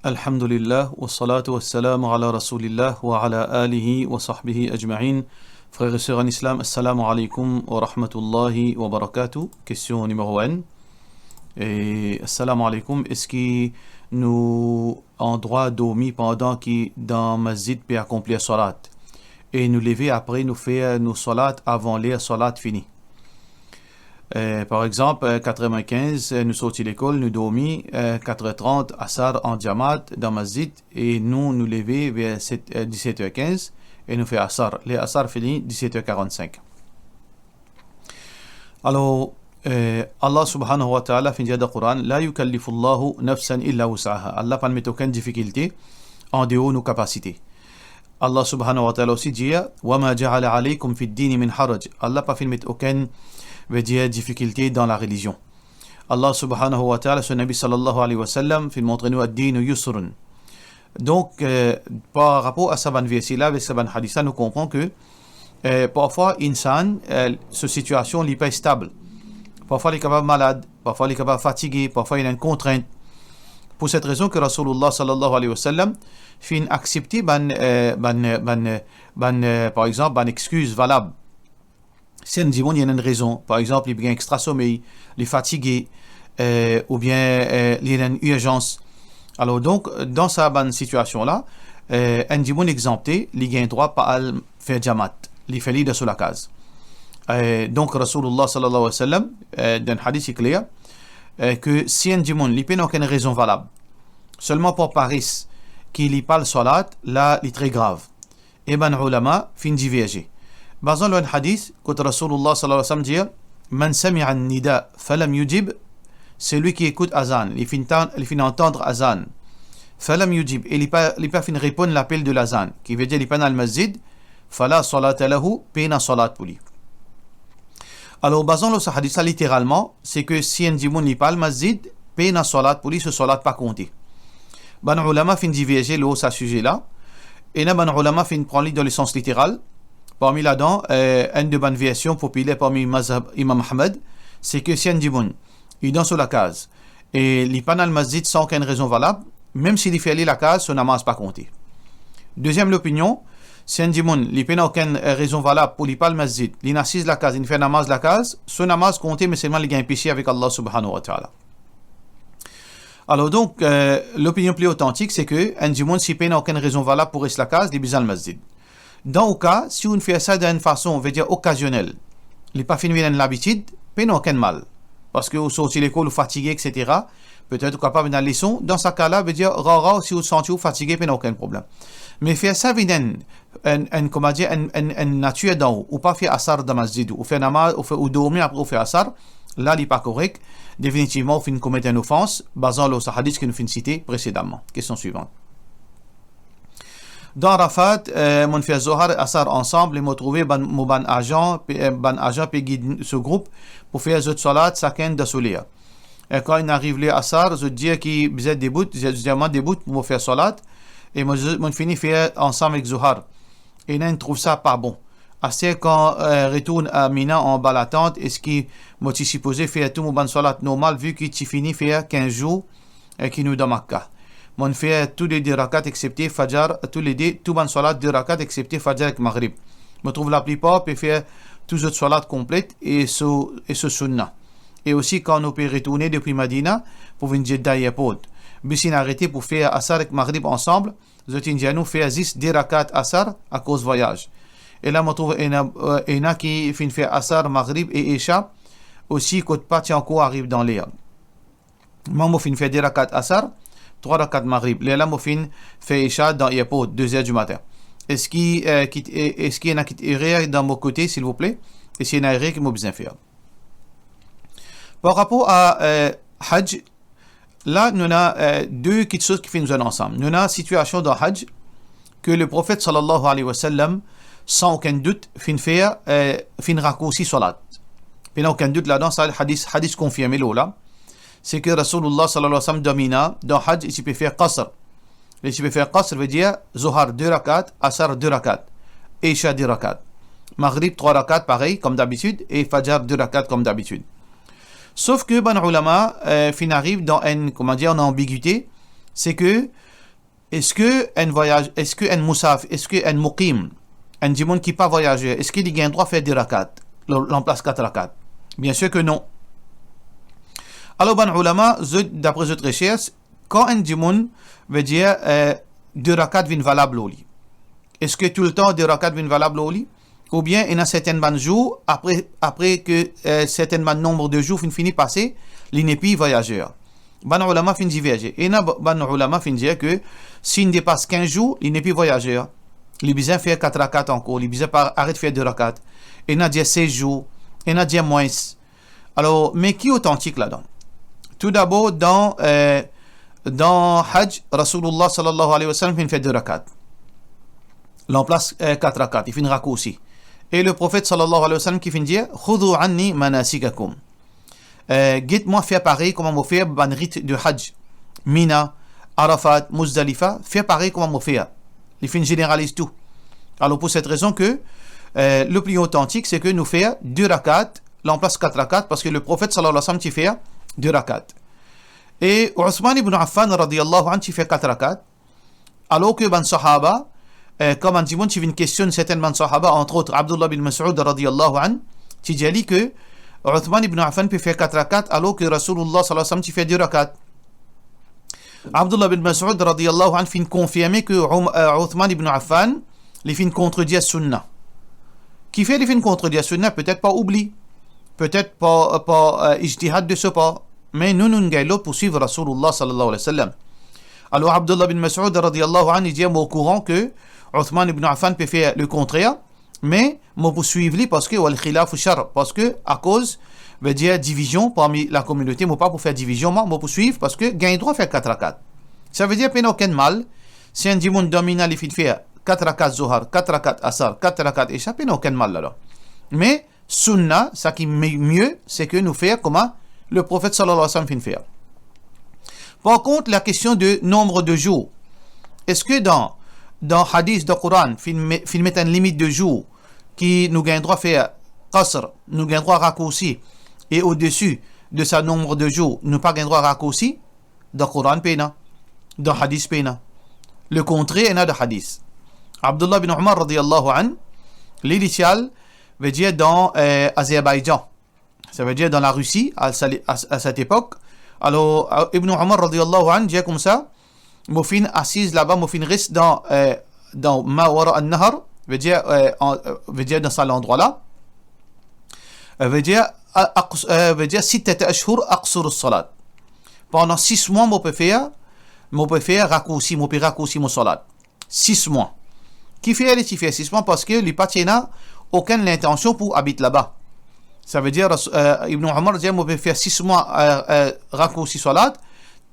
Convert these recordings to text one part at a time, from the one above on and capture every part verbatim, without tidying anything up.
Alhamdulillah, wa salatu wa salam ala rasoulillah, wa ala alihi wa sahbihi ajma'in. Frères et sœurs en islam, assalamu alaikum wa rahmatullahi wa barakatuh. Kestion nimero enn. E, assalamu alaikum, eski nou an drwa dormi pandan ki dan masjid pe akonplir salat? E nou leve apre, nou fer nou salat avan ler salat fini. Eh, par exanp, eh, kat er mwin kinz, eh, nou sorti lekol, nou dormi, eh, kat er trant, asar an djamat dan masjid, e nou, nou leve ver set, eh, diset er kinz, e nou fer asar. Ler asar fini, diset er karannsink. Alor, eh, Allah subhanahu wa ta'ala finn dir dan Koran, "La yukallifullahu nafsan illa wus'aha." Allah pa'nn met okenn difikilte andeor nou kapasite. Allah subhanahu wa ta'ala osi dir, "Wa ma ja'ala alaykum fid dini min haraj." Allah pa finn met okenn, vedir, difikilte dan larelizion. Allah subhanahu wa ta'ala, so Nabi sallallahu alayhi wa sallam, finn montre nou, "Ad-dinu yusrun." Donk, eh, par rapor a sa bann verse la, avek sa bann hadis la, nou konpran ke, eh, parfwa, insan, eh, so sitiasion, li pa stab. Parfwa, li kapav malad, parfwa, li kapav fatige, parfwa, li ena enn kontrint. Pou set rezon ke Rasoulullah sallallahu alayhi wa sallam finn aksepte bann, eh, bann, eh, bann, eh, bann, eh, par exanp, bann exkiz valab. Si enn dimoun, li ena enn rezon, par exanp, li pe gagn extra somey, li fatige, eh, oubien, eh, li ena enn irzans. Alor, donk, dan sa bann sitiasion la, eh, enn dimoun exanpte, li gagn drwa pa al fer djamat, li fer li dan so lakaz. Eh, donk, Rasoulullah sallallahu alayhi wa sallam, eh, dan enn hadis, li kler, eh, ke si enn dimoun, li pena okenn rezon valab, selman par pares ki li pa al salat, la, li tre grav. E bann oulama finn diverze. Bazan lor enn hadis, kot Rasoulullah sallallahu alayhi wa sallam dir, "Man sami'a an-nida falam yujib", selwi ki ekout azan, li finn tan-, li finn antann azan, "falam yujib", e li pa, li pa finn reponn lapel de lazan, ki vedir li pa'nn al masjid, "fala salata lahu", pena salat pou li. Alor, bazan lor sa hadis la, literalman, se ke si enn dimoun li pa al masjid, pena salat pou li, so salat pa konte. Bann oulama finn diverze lor sa size la. Ena bann oulama finn pran li dan lesans literal. Parmi ladan, eh, enn de bann version popiler parmi mazhab Imam Ahmad, se ke si enn dimoun, li dan so lakaz, e li pa'nn al masjid san okenn rezon valab, mem si li fer li lakaz, so namaz pa konte. Deziem lopinion, si enn dimoun, li pena okenn, eh, rezon valab pou li pa al masjid, li inn asiz lakaz, li inn fer namaz lakaz, so namaz konte, me selman li gagn pese avek Allah subhanahu wa ta'ala. Alor donk, eh, lopinion pli otantik, se ke enn dimoun, si pena okenn rezon valab pou res lakaz, li bizin al masjid. Dan ou ka, si ou fer sa dan enn fason, vedir okazionel, li pa finn vinn enn labitid, pena okenn mal. Parski ou sorti lekol, ou fatige, et cetera. Petet ou kapav ena leson. Dan sa ka la, vedir, rar, rar, si ou santi ou fatige, pena okenn problem. Me fer sa vinn enn, enn, enn, kouma dir, enn, enn, enn natir dan ou. Ou pa fer asar dan masjid, ou fer namaz, ou fer, ou dormi, apre ou fer asar, la, li pa korek. Definitivman, ou finn komet enn ofans, bazan lor sa hadis ki nou finn site presedaman. Kestion swivan. Dan Arafat, eh, mo'nn fer Zohar, Asar ansam, e mo trouve bann, mo bann azan, pe, eh, bann azan pe gid so group pou fer zot salat, sakenn dan so ler. E kan inn ariv ler Asar, zot dir ki bizin debout, zot dir mwa debout pou mo fer salat, e mo, mo'nn fini fer ansam ek Zohar. E ena inn trouv sa pa bon. Aster kan, eh, retourn a Mina anba latant, eski mo ti sipoze fer tou mo bann salat normal, vi ki ti fini fer kinz zour, eh, ki nou dan Makka? Mo'nn fer tou le de rakat exepte Fajar, tou le de, tou bann salat de rakat exepte Fajar ek Maghrib. Mo trouv laplipar pe fer tou zot salat konplet e so, e so sunna. E osi kan nou pe retourne depi Madina pou vinn Jeddah Airport, bis inn arete pou fer Asar ek Maghrib ansam, zot inn dir nou fer zis de rakat Asar akoz vwayaz. E la mo trouv ena, eh, ena ki finn fer Asar, Maghrib e Isha osi kot pa ti ankor ariv dan ler. Mwa mo finn fer de rakat Asar, trwa rakat Maghrib. Lerla mo finn fer Isha dan airport, de zer dimatin. Eski, eh, ki, eh, eski ena kit erer dan mo kote, silvouple? E si ena erer, ki mo bizin fer? Par rapor a, eh, Hajj, la nou ena, eh, de kiksoz ki finn zwenn ansam. Nou ena sitiasion dan Hajj ke Leprofet sallallahu alayhi wa sallam, san okenn dout, finn fer, eh, finn rakoursi salat. Pena okenn dout ladan, sa hadis, hadis konfirme lor la. Se ke Rasoulullah sallallahu alayhi wa sallam dan Mina, dan Hajj, li ti pe fer qasr. Li ti pe fer qasr, vedir Zohar de rakat, Asar de rakat, Isha de rakat, Maghrib trwa rakat, parey, kom dabitid, e Fajar de rakat, kom dabitid. Sof ke bann oulama, eh, finn ariv dan enn, kouma dir, enn anbigite, se ke Eski enn vwayaz-, eski enn musafir, eski enn muqim, enn dimoun ki pa vwayazer, eski li gagn drwa fer de rakat, lan-, lanplas kat rakat? Bien sir ke non. Alor, bann oulama, zot, dapre zot resers, kan enn dimoun, vedir, eh, de rakat vinn valab lor li, eski toultan de rakat vinn valab lor li? Oubien ena sertenn bann zour, apre, apre ke, eh, sertenn bann nonb de zour finn fini pase, li nepli vwayazer? Bann oulama finn diverze. Ena ba-, bann oulama finn dir ke si inn depas kinz zour, li nepli vwayazer. Li bizin fer kat rakat ankor, li bizin pa aret fer de rakat. Ena dir sez zour, ena dir mwins. Alor, me ki otantik ladan? Toudabor, dan, eh, dan Hajj, Rasoulullah sallallahu alayhi wa sallam finn fer de rakat. Lanplas, eh, kat rakat, li finn rakoursi. E Leprofet sallallahu alayhi wa sallam ki finn dir, "Khoudou anni manasikakoum." Eh, get mwa, fer parey kouma mo fer bann rit de Hajj. Mina, Arafat, Muzdalifa, fer parey kouma mo fer. Li finn zeneraliz tou. Alor, pou set rezon ke, eh, le pli otantik, se ke nou fer de rakat, lanplas kat rakat, parski Leprofet sallallahu alayhi wa sallam ti fer de rakat. E Ousman ibn Affan, radiyallahu anhu, ti fer kat rakat, alor ke bann sahaba, eh, kan bann dimoun ti vinn kestionn sertenn bann sahaba, entre autres Abdullah bin Mas'ud, radiyallahu anhu, ti dir li ke Ousman ibn Affan pe fer kat rakat, alor ke Rasoulullah sallallahu alayhi wa sallam ti fer de rakat. Abdullah bin Mas'ud, radiyallahu anhu, finn konfirme ke Oum-, eh, Ousman ibn Affan, li finn kontredir sunna. Kifer li finn kontredir sunna? Petet par oubli, petet par, par, eh, ijtihad de so par. Me nou, nou gagn lord pou swiv Rasoulullah sallallahu alayhi wa sallam. Alor, Abdullah bin Mas'ud, radiyallahu anhu, li dir, mo okouran ke Ousman ibn Affan pe fer le kontrer, me mo pou swiv li parski wal khilafu shar, parski akoz, vedir divizion parmi lakominote, mo pa pou fer divizion, mwa, mo pou swiv parski gagn drwa fer kat rakat. Savedir, pena okenn mal, si enn dimoun dan Mina, li finn fer kat rakat Zohar, kat rakat Asar, kat rakat Isha, pena okenn mal ladan. Me sunna, sa ki me-, mie, se ke nou fer kouma Leprofet sallallahu alayhi wa sallam finn fer. Par kont, la kestion de nonb de zour, eski dan, dan hadis, dan Koran, finn me-, finn met enn limit de zour ki nou gagn drwa fer qasr, nou gagn drwa rakoursi, e odesi de sa nonb de zour, nou pa gagn drwa rakoursi? Dan Koran pena, dan hadis pena. Le kontrer ena dan hadis. Abdullah bin Umar, radiyallahu anhu, li, li ti al, vedir dan, eh, Azerbaidjan. Savedir dan Larisi, a sa-, a, a set epok. Alor, eh, Ibn Umar, radiyallahu anhu, dir koumsa, mo finn asiz laba, mo finn res dan, eh, dan ma wara an-nahar, vedir, eh, an, eh, vedir dan sa landrwa la. Eh, vedir, a, aqs-, eh, vedir, sittata ashhur aqsuru salat. Pandan sis mwa, mo pe fer, mo pe fer rakoursi, mo pe rakoursi mo salat. Sis mwa. Kifer li ti fer sis mwa? Parski li pa ti ena okenn lintansion pou abit laba. Savedir, Ras-, eh, Ibn Umar dir, mo pe fer sis mwa, eh, eh, rakoursi salat,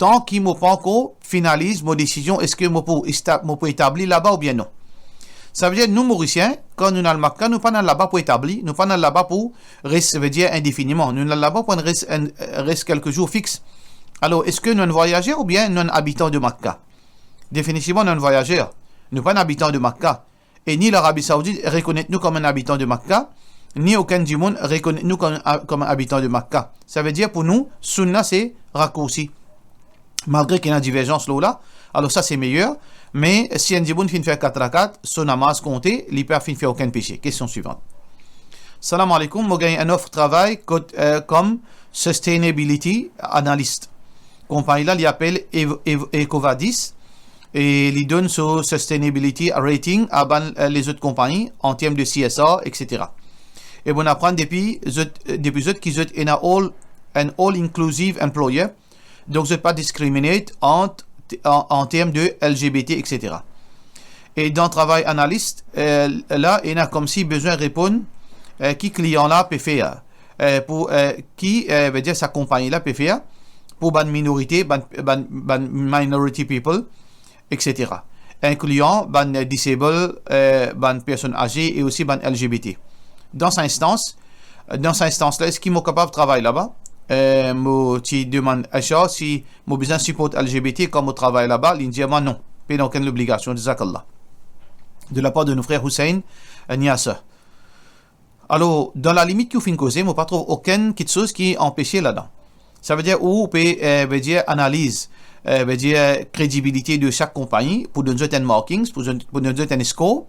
tan ki mo pa ankor finaliz mo desizion, eski mo pou esta-, mo pou etabli laba oubien non. Savedir, nou Morisien, kan nou al Makka, nou pa al laba pou etabli, nou pa al laba pou res, vedir, indefiniman. Nou al laba pou enn res, enn, res kelke zour fix. Alor, eski nou enn vwayazer oubien nou enn abitan de Makka? Definitivman, nou enn vwayazer. Nou pa enn abitan de Makka. E ni Larabi Saoudit rekonet nou kom enn abitan de Makka, ni okenn dimoun rekonet nou kom, kom enn abitan de Makka. Savedir, pou nou, sunna se rakoursi. Malgre ki ena diverzans lor la, alor sa se meyer, me si enn dimoun finn fer kat rakat, so namaz konte, li pa finn fer okenn pese. Kestion swivant. Salam aleykoum, mo gagn enn of travay kot, eh, kom sustainability analyst. Konpagni la, li apel Ev-, Ev-, Ecovadis, e li donn so sustainability rating a bann, eh, lezot konpagni an term de C S R, et cetera. E mo'nn aprann depi zot, depi zot ki zot ena all, an all-inclusive employer, donk zot pa discriminate ant, an, an term de L G B T, et cetera. E dan travay analyst, eh, la, ena koumsi bizin reponn, eh, ki klian la pe fer, eh, pou, eh, ki, eh, vedir sa konpagni la pe fer pou bann minorite, bann, bann, bann minority people, et cetera. Inklian bann disable, eh, bann personn aze e osi bann L G B T. Dan sa instans, dan sa instans la, eski mo kapav travay laba? Eh, mo ti demann H R si mo bizin siport L G B T kan mo travay laba, li dir mwa non, pena okenn lobligasion, jazakallah. De la part de nou frer Hussein Niasa. Alor, dan lalimit ki ou finn koze, mo pa trouv okenn kiksoz ki anpese ladan. Savedir ou pe, eh, vedir analiz, eh, vedir, kredibilite de sak konpagni, pou donn zot enn markings, pou zot, pou donn zot enn score,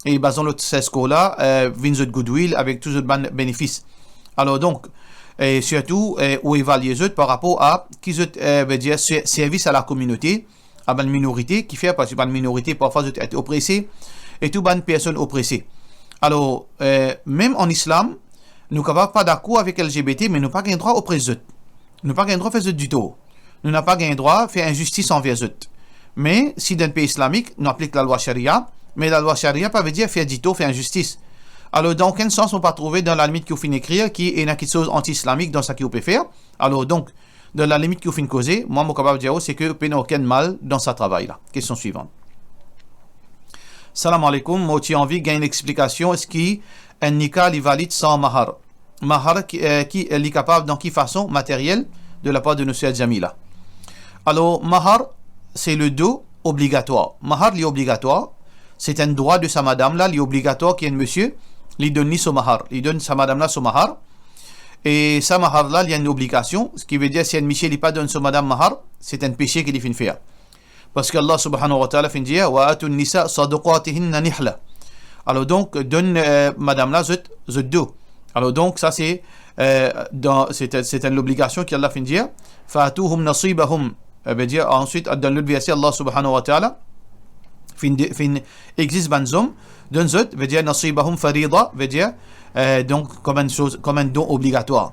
e bazan lot score la, eh, vinn zot goodwill avek tou zot bann benefis. Alor donk, e sirtou, eh, ou evalie zot par rapor a ki zot, eh, vedir, se-, servis a lakominote, a bann minorite, ki fer parski bann minorite parfwa zot et oprese, e tou bann personn oprese. Alor, eh, mem an islam, nou kapav pa dakor avek L G B T, me nou pa gagn drwa opres zot. Nou pa gagn drwa fer zot ditor. Nou napa gagn drwa fer inzistis anver zot. Me si dan enn pei islamik, nou aplik lalwa sharia, me lalwa sharia pa vedir fer ditor, fer inzistis. Alor, dan okenn sans, mo pa trouve dan lalimit ki ou finn ekrir ki ena kiksoz anti-islamik dan sa ki ou pe fer. Alor donk, dan lalimit ki ou finn koze, mwa, mo kapav dir ou, se ke pena okenn mal dan sa travay la. Kestion swivan. Salam aleykoum, mo ti anvi gagn enn explikasion, eski enn nika li valid san mahar? Mahar ki, eh, ki, eh, li kapav dan ki fason materyel de lapar de nou ser Jamila? Alor, mahar, se le do obligatwar. Mahar, li obligatwar. Se enn drwa de sa madam la, li obligatwar ki enn misie, li donn li so mahar. Li donn sa madam la so mahar. E sa mahar la, li enn obligasion, ki vedir si enn misie li pa donn so madam mahar, se enn pese ki li finn fer. Parski Allah subhanahu wa ta'ala finn dir, "Wa atun nisa sadaqatihinna nihla." Alor donk, donn, eh, madam la zot, zot do. Alor donk, sa se, eh, dan, se, se enn lobligasion ki Allah finn dir, "Fa atuhum nasibahum." Eh, vedir, answit, dan lot verse, Allah subhanahu wa ta'ala finn de-, finn egzig bann zom, donn zot, vedir, "nasibahum farida", vedir, eh, donk, kom enn soz, kom enn don obligatwar.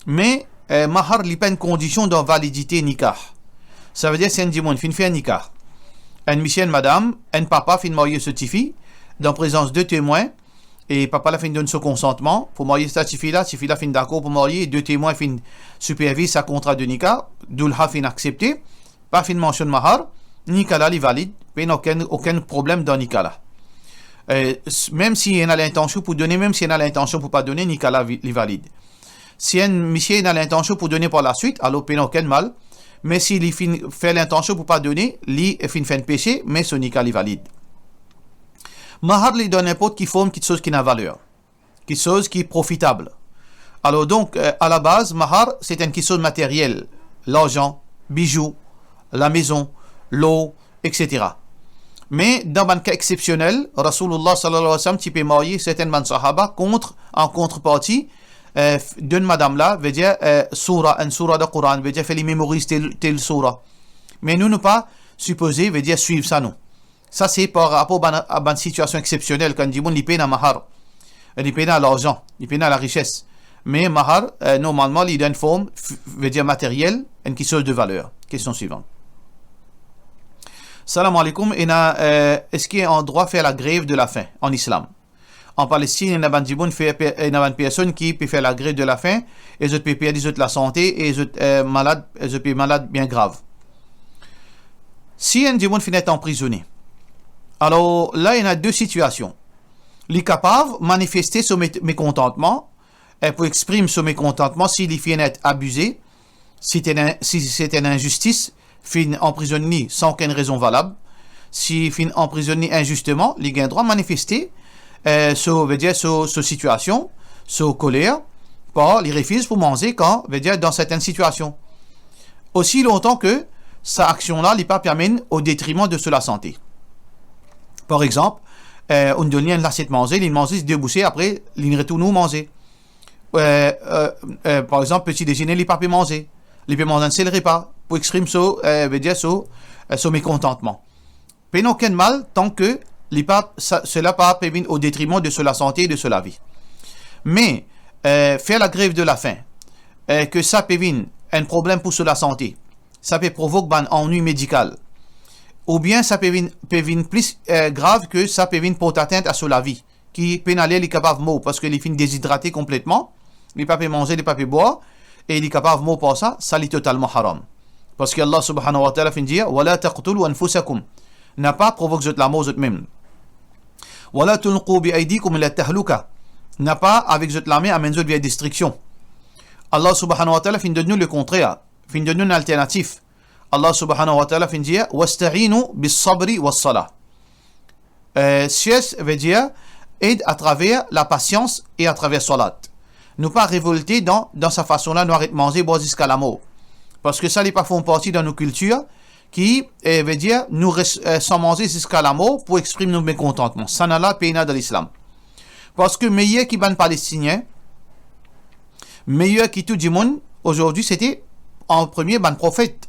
Me, eh, mahar, li pa enn kondision dan validite nikah. Sa vedir, si enn dimoun finn fer nikah, enn misie, enn madam, enn papa finn marye so tifi, dan prezans de temwin, e papa la finn donn so konsantman pou marye sa tifi la, tifi la finn dakor pou marye, de temwin finn siperviz sa kontra de nikah, doulha finn aksepte, pa finn mansionn mahar, nikah la li valid, pena okenn, okenn problem dan nikah la. Eh, s-, mem si ena lintansion pou done, mem si ena lintansion pou pa done, nikah la vi-, li valid. Si enn misie ena lintansion pou done par laswit, alor pena okenn mal, me si li finn fer lintansion pou pa done, li finn fer enn pese, me so nikah li valid. Mahar li dan ninport ki form, kiksoz ki ena valer, kiksoz ki profitab. Alor donk, eh, a la baz, mahar, se enn kiksoz materyel, larzan, bizou, lamezon, lor, et cetera. Me dan bann ka exsepsionel, Rasoulillah sallallahu alayhi wa sallam ti pe marye sertin bann sahaba kont, an kontreparti, eh, f-, donn madam la, vedir, eh, soura, enn soura dan Koran, vedir fer li memoriz tel, tel soura. Me nou, nou pa sipoze, vedir swiv sa, nou. Sa se par rapor bann, a bann sitiasion exsepsionel, kan dimoun li pena mahar, li pena larzan, li pena larises. Me mahar, eh, normalman, li dan enn form, f-, vedir materyel, enn kiksoz de valer. Kestion swivan. Salam aleykoum, ena, eh, eski ena drwa fer lagrev de lafin an islam? An Palestinn, ena bann dimoun fer pe-, ena bann personn ki pe fer lagrev de lafin, e zot pe perdi zot lasante, e zot, eh, malad, e zot pe malad bien grav. Si enn dimoun finn et anprizone, alor la, ena de sitiasion. Li kapav manifeste so me-, mekontantman, eh, pou exprim so mekontantman si li finn et abize, si ti ena, si, si ti ena inzistis, finn anprizonn li san okenn rezon valab, si finn anprizonn li inzisteman, li gagn drwa manifeste, eh, so, vedir so, so sitiasion, so koler, par li refiz pou manze kan, vedir dan sertin sitiasion. Osi lontan ke sa aksion la, li pa pe amenn o detriman de so lasante. Par exanp, eh, ou donn li enn lasiet manze, li manze de bouse, apre li retourn ou manze. Eh, eh, eh, par exanp, peti dezene, li pa pe manze. Li pe manz enn sel repa pou exprim so, eh, vedir so, eh, so mekontantman. Pena okenn mal, tanke li pa, sa, sela pa pe vinn o detriman de so lasante e de so lavi. Me, eh, fer lagrev de lafin, eh, ke sa pe vinn enn problem pou so lasante, sa pe provok bann annwi medikal, oubien sa pe vinn, pe vinn plis, eh, grav, ke sa pe vinn port atint a so lavi, ki pena ler li kapav mor, parski li finn dezidrate konpletman, li pa pe manze, li pa pe bwar, e li kapav mor par sa, sa li totalman haram. Parski Allah subhanahu wa ta'ala finn dir, "Wa la taqtulu anfusakum." Napa provok zot lamor zot mem. "Wa la tulqu bi aydikum ila tahluka." Napa avek zot lame amenn zot ver destriksion. Allah subhanahu wa ta'ala finn donn nou lekontrer, finn donn nou enn alternatif. Allah subhanahu wa ta'ala finn dir, "Wasta'inu bis sabri was salah." Eh, sers, vedir ed atraver lapasians e atraver salat. Nou pa revolte dan, dan sa fason la, nou aret manze, bwar ziska lamor. Parski sa, li pa form parti dan nou kiltir, ki, eh, vedir nou res, eh, san manze ziska lamor pou exprim nou mekontantman. Sa nala pena dan Lislam. Parski meyer ki bann Palestinien, meyer ki tou dimoun, azordi sete an premie bann profet.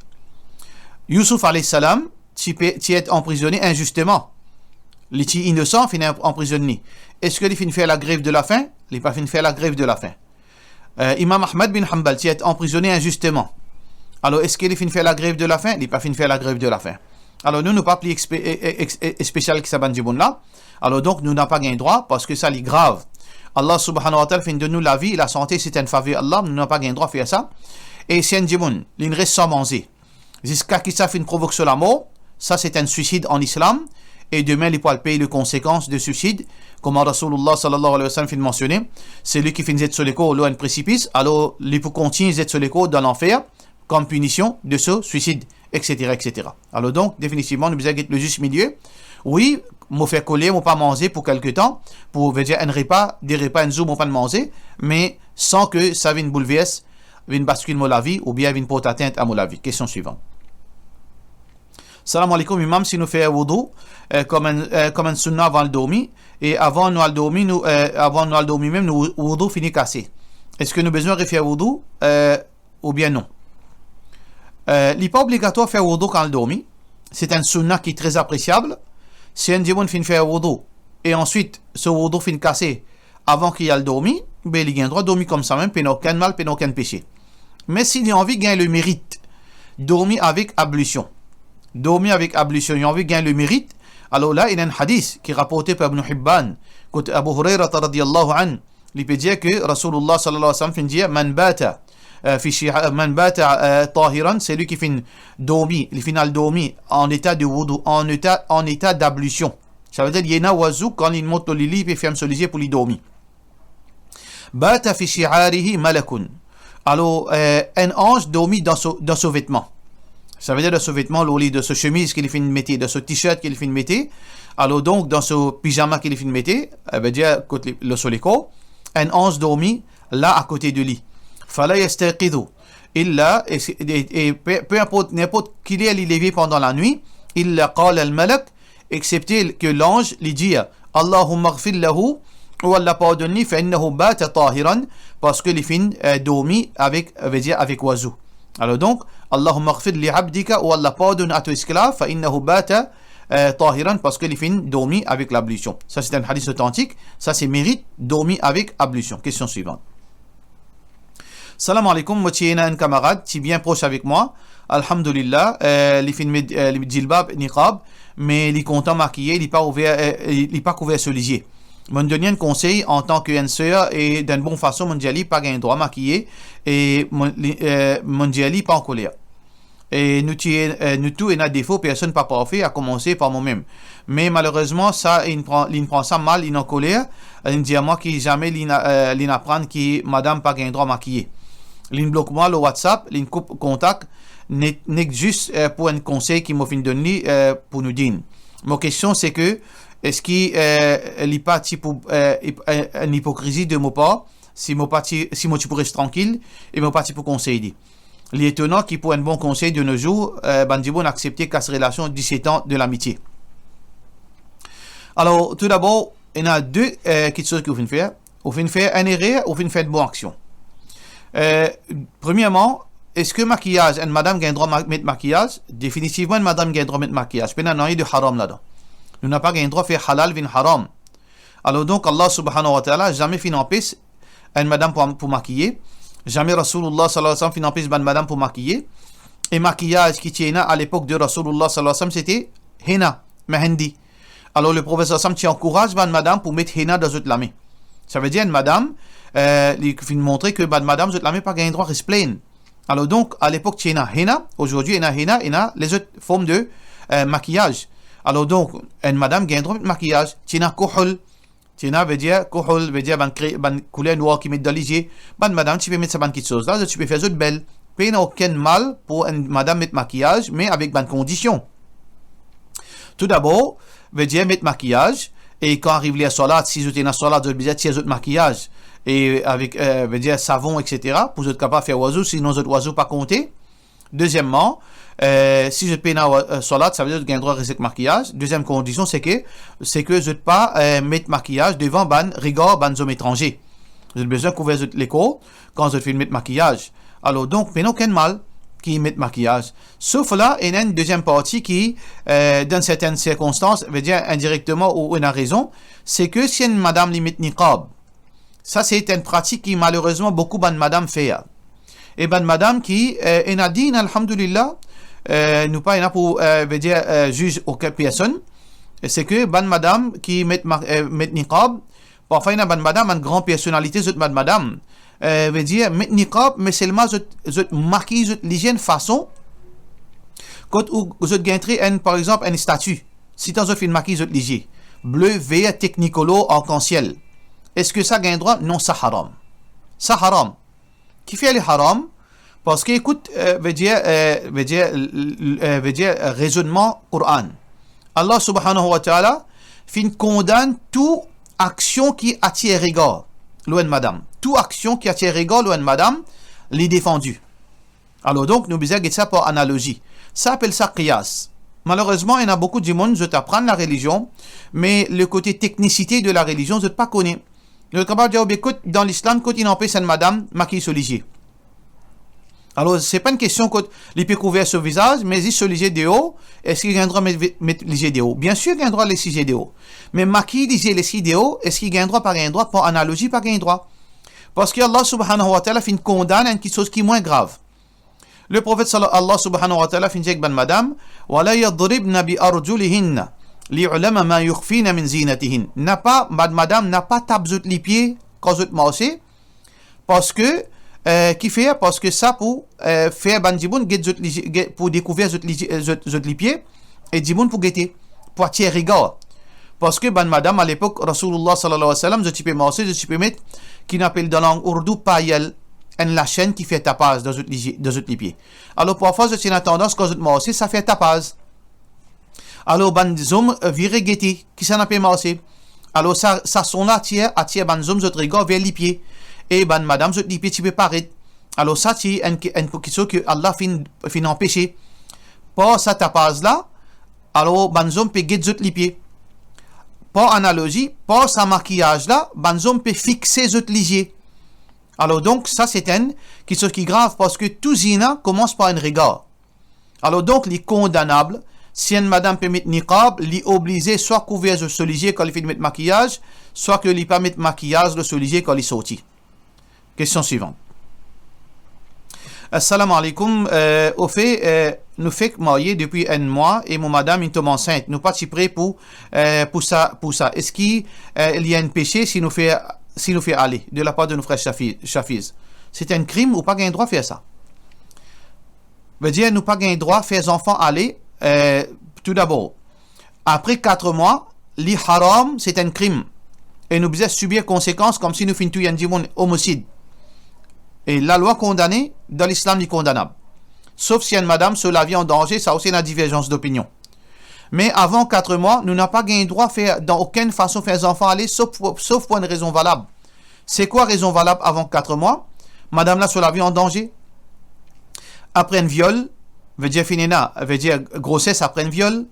Youssouf alayhi salam ti pe, ti et anprizone inzisteman. Li ti inosan, finn anprizonn li. Eski li finn fer lagrev de lafin? Li pa finn fer lagrev de lafin. Eh, Imam Ahmad bin Hanbal ti et anprizone inzisteman. Alor, eski li finn fer lagrev de lafin? Li pa finn fer lagrev de lafin. Alor, nou, nou pa pli expe-, e-, e-, ex-, e-, espesial ki sa bann dimoun la. Alor, donk, nou napa gagn drwa, parski sa li grav. Allah subhanahu wa ta'ala finn donn nou lavi, lasante, se enn faver Allah, nou napa gagn drwa fer sa. E si enn dimoun, li res san manze, ziska ki sa finn provok so lamor, sa se enn swisid an Islam, e demin li pou al pey le konsekans de swisid, kouma Rasoulullah sallallahu alayhi wa sallam finn mansione, seki finn zet so lekor lor enn presipis, alor li pou kontign zet so lekor dan lanfer, kom pinision de so swisid, et cetera, et cetera. Alor donk, definitivman, nou bizin get le zis milie. Wi, mo fer koler, mo pa manze pou kelke tan, pou, vedir enn repa, de repa, enn zour mo pa manze, me san ke sa vinn boulvers, vinn baskil mo lavi, oubien vinn port atint a mo lavi. Kestion swivan. Salam aleykoum, imam, si nou fer woudou, eh, kom enn, eh, kom enn sounna avan al dormi, e avan nou al dormi, nou, eh, avan nou al dormi mem, nou woudou fini kase. Eski nou bizin refer woudou, eh, oubien non? Eh, li pa obligatwar fer woudou kan al dormi. Se enn sounna ki tre apresiab. Si enn dimoun finn fer woudou, e answit, so woudou finn kase, avan ki al dormi, be li gagn drwa dormi koumsa mem, pena okenn mal, pena okenn pese. Me si li anvi gagn le merit, dormi avek ablision. Dormi avek ablision, li anvi gagn le merit, alor la, ena enn hadis ki raporte par Ibn Hibban, kot Abu Hurairah radiyallahu anhu, li pe dir ke Rasoulullah sallallahu alayhi wa sallam finn dir, "Man bata, eh, fi shi'a-, man bata, eh, tahiran", seki finn dormi, li finn al dormi an eta de woudou, an eta, an eta d'ablision. Savedir, li ena wazou, kan li mont lor lili, li pe ferm so lizie pou li dormi. "Bata fi shi'arihi malakun." Alor, eh, enn anz dormi dan so, dan so vetman. Savedir dan so vetman, lor li, dan so semiz ki li finn mete, dan so t-shirt ki li finn mete. Alor donk, dan so pizama ki li finn mete, eh, vedir kot li, lor so lekor, enn anz dormi la akote de li. "Fala yastayqizu illa", e, e, e pe, pe inport, ninport ki ler li leve pandan lanwit, "illa qala al-malak", exepte ke lanz li dir, "Allahumma ighfir lahu", "O Allah, pardonn li, fa innahu bata tahiran", parski li finn, eh, dormi avek, vedir avek wazou. Alor donk, "Allahumma ighfir li abdika", "O Allah, pardonn a to esklav, fa innahu bata, eh, tahiran", parski li finn dormi avek lablision. Sa se enn hadis otantik, sa se merit dormi avek ablision. Kestion swivan. Salam aleykoum, mo ti ena enn kamarad, ti bien pros avek mwa. Alhamdulillah, eh, li finn met, eh, li jilbab, niqab, me li kontan makiye, li pa ouver, eh, li, li pa kouver so lizie. Monn donn li enn konsey antan ki enn ser e dan enn bon fason, monn dir li pa gagn drwa makiye, e monn, li, eh, monn dir li pa ankoler. E nou ti, eh, nou tou ena defo, personn pa parfe, a koumanse par momem. Me malerezman, sa, linn pran, linn pran sa mal, linn ankoler, linn dir mwa ki zame linn, eh, linn aprann ki madam pa gagn drwa makiye. Linn blok mwa lor WhatsApp, linn koup kontak, nek, nek zis, eh, pou enn konsey ki mo finn donn li, eh, pou nou dinn. Mo kestion se ke, eski, eh, li pa ti pou, eh, ip-, eh, enn ipokrizi de mo par, si mo pa ti, si mo ti pou res trankil, e mo pa ti pou konsey li? Li etonan ki pou enn bon konsey de nos jours, eh, bann dimoun aksepte kas relasion diset an de lamitie. Alor, toudabor, ena de, eh, kiksoz ki ou finn fer. Ou finn fer enn erer, ou finn fer enn bon aksion. Eh, premierman, eski makiyaz, enn madam gagn drwa ma-, met makiyaz? Definitivman, enn madam gagn drwa met makiyaz. Pena nanye de haram ladan. Nou napa gagn drwa fer halal vinn haram. Alor donk, Allah subhanahu wa ta'ala zame finn anpes enn madam pou, pou makiye. Zame Rasoulullah sallallahu alayhi wa sallam finn anpes bann madam pou makiye. E makiyaz ki ti ena alepok de Rasoulullah sallallahu alayhi wa sallam, sete henna, mehendi. Alor, le Profet sallallahu alayhi wa sallam ti ankouraz bann madam pou met henna dan zot lame. Savedir, enn madam, eh, li finn montre ke bann madam, zot lame pa gagn drwa res plenn. Alor donk, alepok ti ena henna, azordi ena henna, ena lezot form de, eh, makiyaz. Alor donk, enn madam gagn drwa met makiyaz, ti ena kohol, ti ena, vedir, kohol, vedir bann kre-, bann kouler nwar ki met dan lizie, bann madam ti pe met sa bann kiksoz la, zot ti pe fer zot bel. Pena okenn mal pou enn madam met makiyaz, me avek bann kondision. Toudabor, vedir met makiyaz, e kan ariv ler swalat, si zot ena swalat, zot bizin tir zot makiyaz, e avek, eh, vedir savon, et cetera, pou zot kapav fer wazou, sinon zot wazou pa konte. Dezieman, eh, si zot pena, eh, swalat, savedir zot gagn drwa res ek makiyaz. Deziem kondision, se ke, se ke zot pa, eh, met makiyaz devan bann regar bann zom etranze. Zot bizin kouver zot lekor kan zot finn met makiyaz. Alor, donk, pena okenn mal ki met makiyaz. Sof la, ena enn deziem parti ki, eh, dan sertenn sirkonstans, vedir indirekteman ou ena rezon, se ke si enn madam li met niqab, sa se enn pratik ki malerezman boukou bann madam fer. E bann madam ki, eh, ena din, alhamdulillah, eh, nou pa ena pou, eh, vedir, eh, ziz okenn personn, se ke bann madam ki met ma-, eh, met niqab, parfwa ena bann madam, bann gran personalite, zot bann madam, eh, vedir, met niqab, me selman zot, zot makiy zot lizie enn fason, kot ou, zot gagn tre enn, par exanp, enn stati, sitan zot finn makiy zot lizie, ble, ver, teknikolor, arkansiel. Eski sa gagn drwa? Non, sa haram. Sa haram. Kifer li haram? Parski, ekout, eh, vedir, eh, vedir, l-, l-, eh, vedir, eh, rezonnman Koran. Allah subhanahu wa ta'ala finn kondann tou aksion ki atir regar lor enn madam. Tou aksion ki atir regar lor enn madam, li defandi. Alor donk, nou bizin get sa par analozi. Sa apel sa qiyas. Malerezman, ena boukou dimoun, zot aprann larelizion, me le kote teknisite de larelizion, zot pa kone. Zot kapav dir, "Be kot dan Lislam, kot inn anpes enn madam makiy so lizie?" Alor, se pa enn kestion kot li pe kouver so vizaz, me zis so lizie deor, eski li gagn drwa met, met lizie deor? Biensir, li gagn drwa les lizie deor. Me makiy lizie, les li deor, eski li gagn drwa, pa gagn drwa? Par analozi, pa gagn drwa. Parski Allah subhanahu wa ta'ala finn kondann enn kiksoz ki mwin grav. Le Profet sala-, Allah subhanahu wa ta'ala finn dir ek bann madam, "Wa la yadribna bi arjulihinna li yu'lama ma yukhfina min zinatihin." Napa, bann madam, napa tap zot lipie kan zot marse, parski, eh, kifer? Parski sa pou, eh, fer bann dimoun get zot lizie, get, pou dekouver zot lizie, eh, zot, zot lipie, e dimoun pou gete, pou atir regar. Parski bann madam, alepok Rasoulillah sallallahu alayhi wa sallam, zot ti pe marse, zot ti pe met, ki nou apel dan lang ourdou payel, enn lasenn ki fer tapaz dan zot lizie, dan zot lipie. Alor, parfwa, zot ti ena tandans, kan zot marse, sa fer tapaz. Alor, bann zom, eh, vire gete, kisannla pe marse. Alor, sa, sa son la atir, atir bann zom zot regar ver lipie. E bann madam zot lipie ti pe paret. Alor, sa ti enn, enn kiksoz ki Allah finn, finn anpese. Par sa tapaz la, alor, bann zom pe get zot lipie. Par analozi, par sa makiyaz la, bann zom pe fixe zot lizie. Alor donk, sa se enn kiksoz ki grav, parski tou zina koumans par enn regar. Alor donk, li kondanab, si enn madam pe met niqab, li oblize swa kouver so, so lizie kan li finn met makiyaz, swa ke li pa met makiyaz lor so lizie kan li sorti. Kestion swivan. Assalamu alaikum. Euh, ofe, euh, nou fek marye depi enn mwa e mo madam inn tom ansint. Nou pa ti pre pou, euh, pou sa, pou sa. Eski, euh, li enn pese si nou fer, si nou fer ale, de lapar de nou frer Shafi-, Shafiz? Se enn krim, ou pa gagn drwa fer sa. Vedir, nou pa gagn drwa fer zanfan ale, euh, toudabor. Apre kat mwa, li haram, se enn krim. E nou bizin sibir konsekans koumsi nou finn touy enn dimoun, omisid. E lalwa kondane, dan Lislam li kondanab. Sof si enn madam so lavi an danze, sa osi ena diverzans dopinion. Me avan kat mwa, nou napa gagn drwa fer, dan okenn fason fer zanfan ale, sof pou, sof pou enn rezon valab. Se kwa rezon valab avan kat mwa? Madam la so lavi an danze. Apre enn viol, vedir finn ena, vedir groses apre enn viol,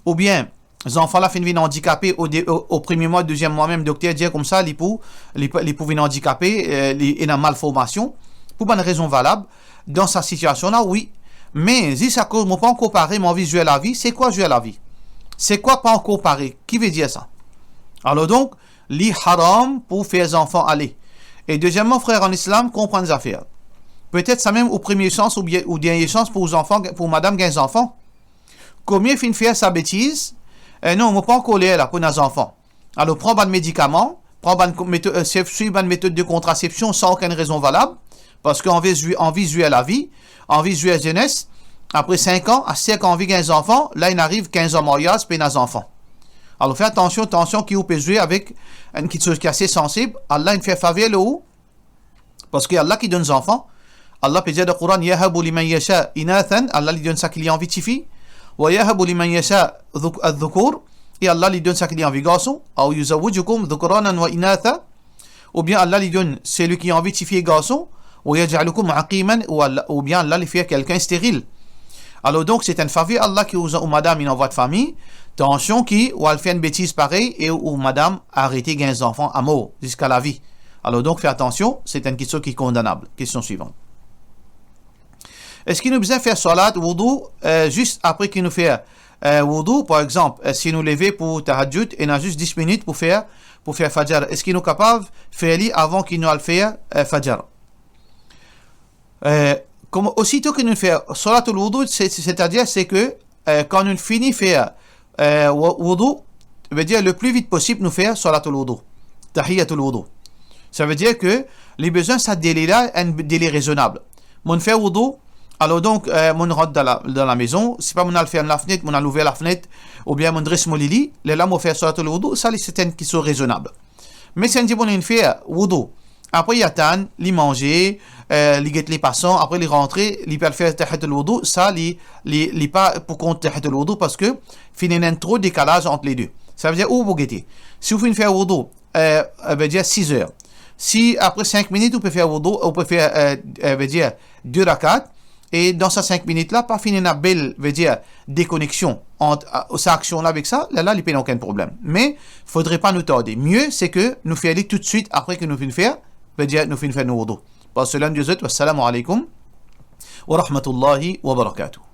oubien zanfan la finn vinn andikape o de-, o, o premie mwa, deziem mwa mem, dokter dir koumsa, li pou, li pou, li pou vinn andikape, eh, li ena malformasion, pou bann rezon valab, dan sa sitiasion la, wi. Me, zis akoz mo pa ankor pare, mo anvi zwer lavi, se kwa zwer lavi? Se kwa pa ankor pare? Ki vedir sa? Alor donk, li haram pou fer zanfan ale. E dezieman, frer an Islam, konprann zafer. Petet sa mem ou premie sans oubien ou dernie sans pou zanfan, pou madam gagn zanfan. Komie finn fer sa betiz? Eh non, mo pa ankor ler la pou ena zanfan. Alor, pran bann medikaman, pran bann ko-, meto-, eh, swiv, swiv bann metod de kontrasepsion san okenn rezon valab, parski anvi zwi-, anvi zwer lavi, anvi zwer zenes, apre sink an, aster kan anvi gagn zanfan, la inn ariv kinz an maryaz, pena zanfan. Alor, fer atansion, atansion ki ou pe zwe avek enn kiksoz ki ase sansib, Allah inn fer faver lor ou, parski Allah ki donn zanfan. Allah pe dir dan Koran, "Yahabu liman yasha inathan", Allah li donn sa ki li anvi tifi. "Wa yahabu liman yasha dhuk-, adh-dhukur", e Allah li donn sa ki li anvi garson. "Aw yuzawwijukum dhukranan wa inatha", oubien Allah li donn selwi ki anvi tifi e garson, Wa yaj'alukum aqiman, ou Allah, oubien Allah li fer kelkenn steril. Alor donk, se enn faver Allah ki ou, ou madam inn an vwa de fami, tansion ki ou al fer enn betiz parey e ou madam arete gagn zanfan amor, ziska lavi. Alor donk, fer atansion, se enn kiksoz ki kondanab. Kestion swivan. Eski nou bizin fer swalat woudou, eh, zis apre ki nou fer, eh, woudou? Par exanp, eh, si nou leve pou tahajjud, ena zis dis minit pou fer, pou fer fajar. Eski nou kapav fer li avan ki nou al fer, eh, fajar? Eh, kouma, osito ki nou fer swalatul woudou, se, se, setadir, se ke, eh, kan nou fini fer, eh, wo-, woudou, vedir le pli vit posib nou fer swalatul woudou, tahiyatul woudou. Savedir ke li bizin sa dele la, enn dele rezonab. Monn fer woudou, alor donk, eh, monn rant dan la, dan lamezon, sipa monn al ferm lafnet, monn al ouver lafnet, oubien monn dres mo lili, lerla mo fer swalatul woudou, sa li se enn kiksoz rezonab. Me si enn dimoun inn fer woudou, apre li atann, li manze, eh, li get lepasan, apre li rantre, li pe al fer tahiyatul woudou, sa li, li, li pa pou kont tahiyatul woudou, parski finn ena enn tro dekalaz ant le de. Savedir ou pou gete. Si ou finn fer woudou, eh, eh, vedir siz er. Si apre sink minit ou pe fer woudou, ou pe fer, eh, eh, vedir de rakat, e dan sa sink minit la, pa finn ena bel, vedir dekoneksion ant, eh, sa aksion la avek sa, lerla li pena okenn problem. Me fodre pa nou tarde. Mie se ke nou fer li toutswit apre ki nou finn fer, vedir nou finn fer nou woudou. Pas selam de zot, wassalamu alaikum wa rahmatullahi wa barakatuh.